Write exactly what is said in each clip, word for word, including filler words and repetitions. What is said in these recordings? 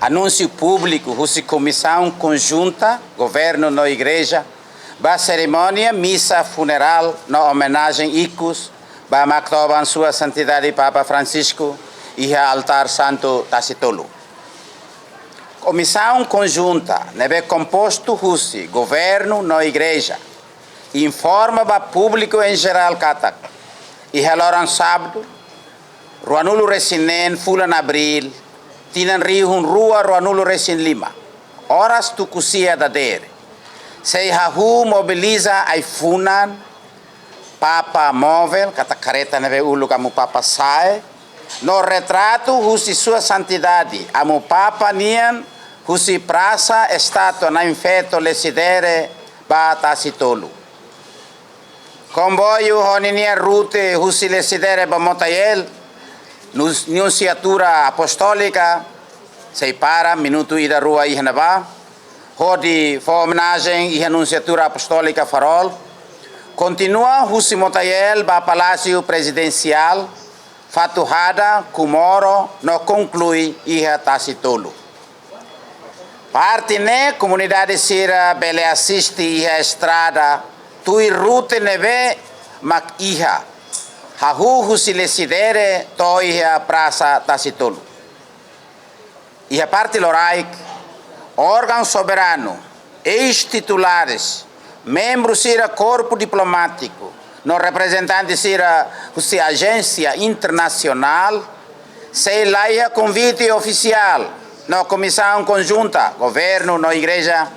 Anúnsiu públiku husi Komisaun Konjunta Governu no Igreja ba serimónia misa funerál no omenajen ikus ba Maktoban Sua Santidade Papa Francisco iha Altár Santu Tasi Tolu. Komisaun Konjunta ne'ebé kompostu husi Governu no Igreja informa ba públiku em geral katak iha loron sábadu, ruanulu resin neen fulan Abríl, tinan rihun rua ruanulu resin lima, oras tuku sia dadeer, sei hahú mobiliza ai-funan, Papa móvel, katak kareta ne'ebé uluk Amu Papa sa'e, no retratu husi Sua Santidade Amu Papa nian husi Prasa Estátua Na'in Feto Lecidere ba Tasi Tolu. Komboiu ho ninia rute husi Lecidere ba Motael, Nus-, Nunsiatura Apostólika, sei para minutu ida rua iha ne'ebá, hodi fó omenajen iha Nunsiatura Apostólika Farol, kontinua husi Motael ba Palásiu Prezidensiál, Fatuhada, Comoro, no konklui iha Tasi Tolu. Parte ne'e komunidade sira bele asiste iha estrada, tuir rute ne'ebé mak iha, hahú husi Lecidere to'o iha Prasa Tasi Tolu. Iha parte loraik, órgaun soberanu, eis-titulares, membru sira korpu diplomátiku, no reprezentante sira husi ajénsia internasionál, sei laiha konvite ofisiál, no Komisaun Konjunta Governu no Igreja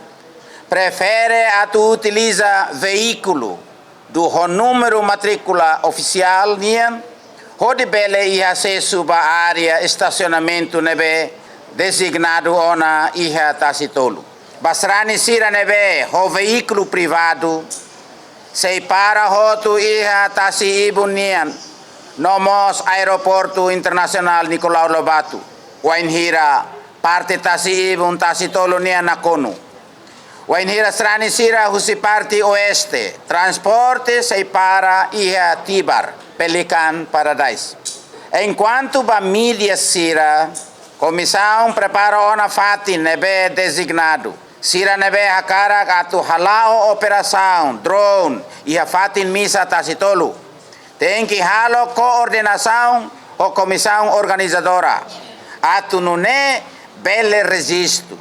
prefere atu utiliza veíkulu ho númeru matríkula ofisiál nian, hodi bele iha asesu ba área estasionamentu ne'ebé dezignadu ona iha Tasi Tolu. Ba sarani sira ne'ebé ho veíkulu privadu, sei para hotu iha Tasi Ibun nian, no mós Aeroportu Internasionál Nicolau Lobato, wainhira parte Tasi Ibun Tasi Tolu nian nakonu. Wainhira sarani sira husi parte oeste, transporte sei para iha Tibar, Pelican Paradise. Enkuantu ba mídia sira, komisaun prepara ona fatin ne'ebé dezignadu. Sira ne'ebé hakarak atu hala'o operasaun drone iha fatin misa Tasi Tolu, tenke halo koordenasaun ho komisaun organizadora, atu nune'e bele rejistu.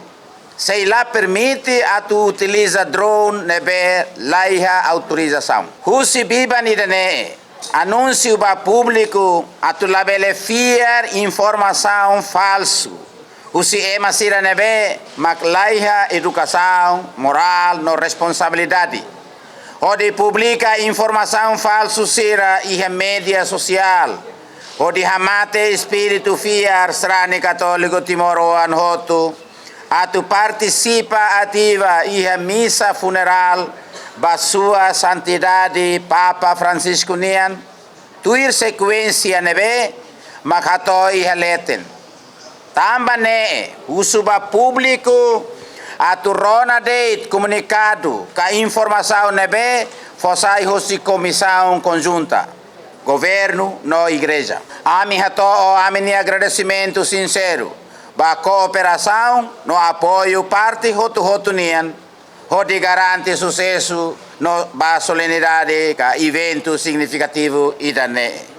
Sei la permite atu utiliza drone ne'ebé laiha autorizasaun. Husi biban ida-ne'e, anúnsiu ba públiku atu labele fiar informasaun falsu husi ema sira ne'ebé mak laiha edukasaun, morál no responsabilidade, hodi publika informasaun falsu sira iha média sosiál, hodi hamate espíritu fiar sarani katóliku timoroan hotu atu partisipa ativa iha misa funerál ba Sua Santidade Papa Francisco nian, tuir sekuénsia ne'ebé mak hato'o iha leten. Tanba ne'e, husu ba públiku atu rona de'it komunikadu ka informasaun ne'ebé fó sai hosi Komisaun Konjunta Governu no Igreja. Ami hato'o ami-nia agradesimentu sinseru ba kooperasaun no apoiu parte hotu-hotu nian, hodi garante susesu no ba solenidade ka eventu signifikativu ida-ne'e.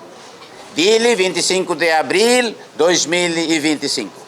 Dili, vinte e cinco de abril dois mil e vinte e cinco.